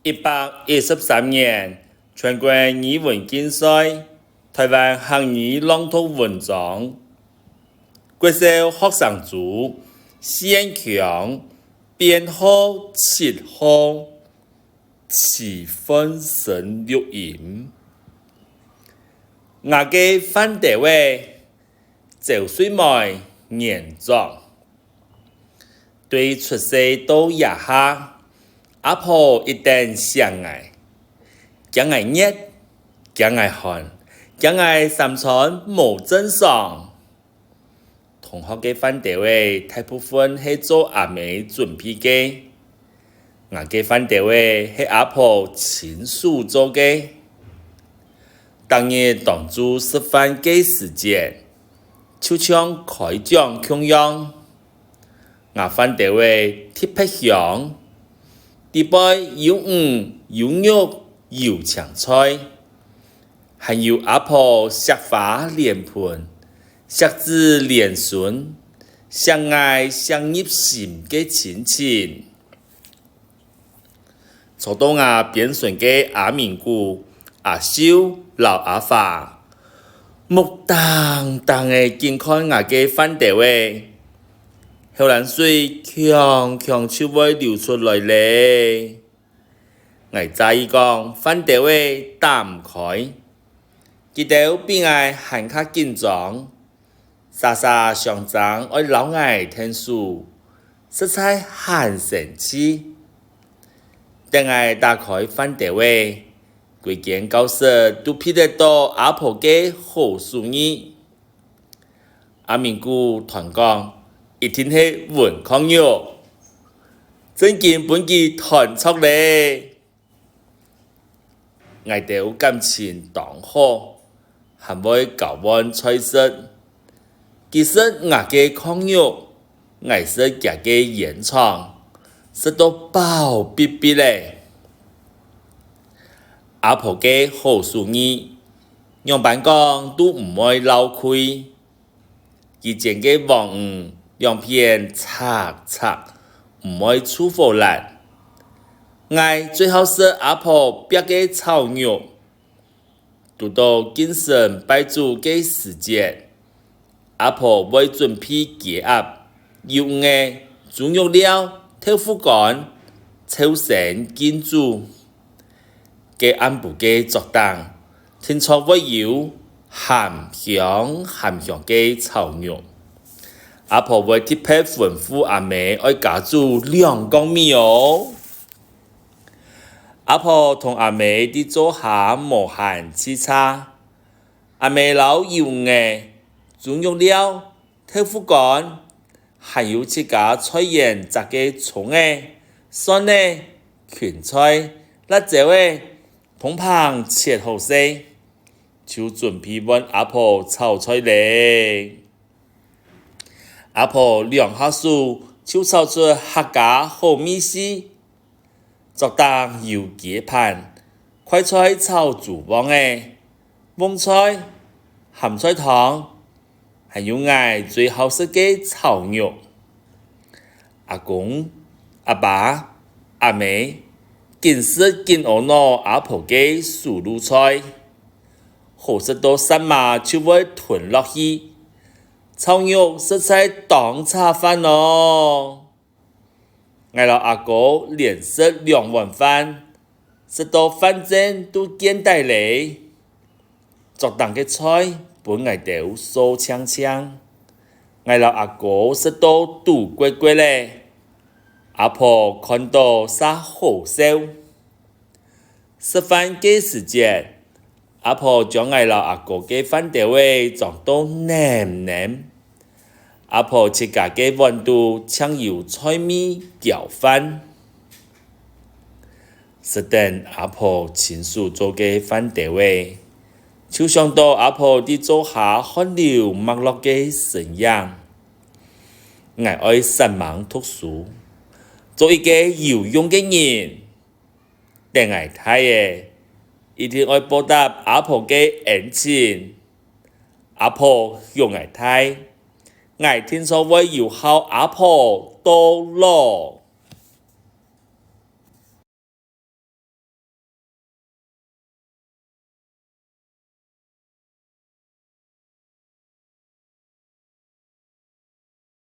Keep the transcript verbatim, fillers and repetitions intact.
一百一十三年全國語文競賽，臺灣客語朗讀文章，國小學生組，四縣腔，編號七號，徐煥昇錄音。吾个飯兜仔，周瑞梅原作。 對出世到這下，阿婆一等惜𠊎，驚𠊎熱，驚𠊎寒，驚𠊎三餐無正常。同學个飯兜仔大部分係做阿姆準備个，吾个飯兜仔係阿婆親手做个。逐日當晝食飯个時節，就像開獎共樣。 吾飯兜仔特別香，裡背有魚、有肉、有青菜，還有阿婆惜花連盆、惜子連孫、惜𠊎惜入心个親情。 坐到吾邊脣个阿明牯、阿秀摎阿花，目盯盯仔緊看吾个飯兜仔，口涎水強強就會流出來咧。𠊎詐意講飯兜仔打毋開，佢兜比𠊎還較緊張， 儕儕相爭愛摎𠊎𢯭手，實在還生趣。等𠊎打開飯兜仔，歸間教室都鼻得到阿婆个好手藝。阿明牯斷講：「一定係溫炕肉，正經分佢斷著咧！」 𠊎兜感情當好，還會交換菜食。佢食吾个炕肉，𠊎食厥个煙腸，食到飽必必咧。阿婆个好手藝，仰般講都毋會漏氣。 佢煎个黃魚兩片赤赤，毋會臭火瀾。𠊎最好食阿婆煏个炒肉。堵到敬神拜祖个時節，阿婆會準備雞鴨、魷魚、豬肉料、豆腐乾、臭生敬煮。 該暗晡个桌頂，定著會有鹹香鹹香个炒肉。阿婆會特別吩咐阿姆愛加煮兩角米哦。阿婆同阿姆在灶下無閒洎杈，阿姆摎魷魚、豬肉料、豆腐乾， 還有自家菜園摘个蔥仔、蒜仔、芹菜、辣椒仔，通通切好勢，就準備換阿婆炒菜咧。阿婆兩下手就炒出客家好味緒。 桌頂有雞飯、快菜炒豬黃仔、蕹菜、鹹菜湯，還有𠊎最好食个炒肉。阿公、阿爸、阿姆，緊食緊阿腦阿婆个手路菜，好食到煞嫲就會吞落去。炒肉實在當扯飯哦！ 𠊎摎阿哥連食兩碗飯，食到飯甑都見底咧。桌頂个菜分𠊎兜掃淨淨，𠊎摎阿哥食到肚飢飢咧，阿婆看著煞好笑。 食飯个時節，阿婆將𠊎摎阿哥个飯兜仔裝到淰淰。阿婆自家个碗肚淨有菜尾攪飯。食等阿婆親手做个飯兜仔，就想著阿婆在灶下汗流脈落个身影。𠊎愛煞猛讀書，做一個有用个人。 等𠊎大了，一定愛報答阿婆个恩情。阿婆養𠊎大，𠊎定著會有孝阿婆到老。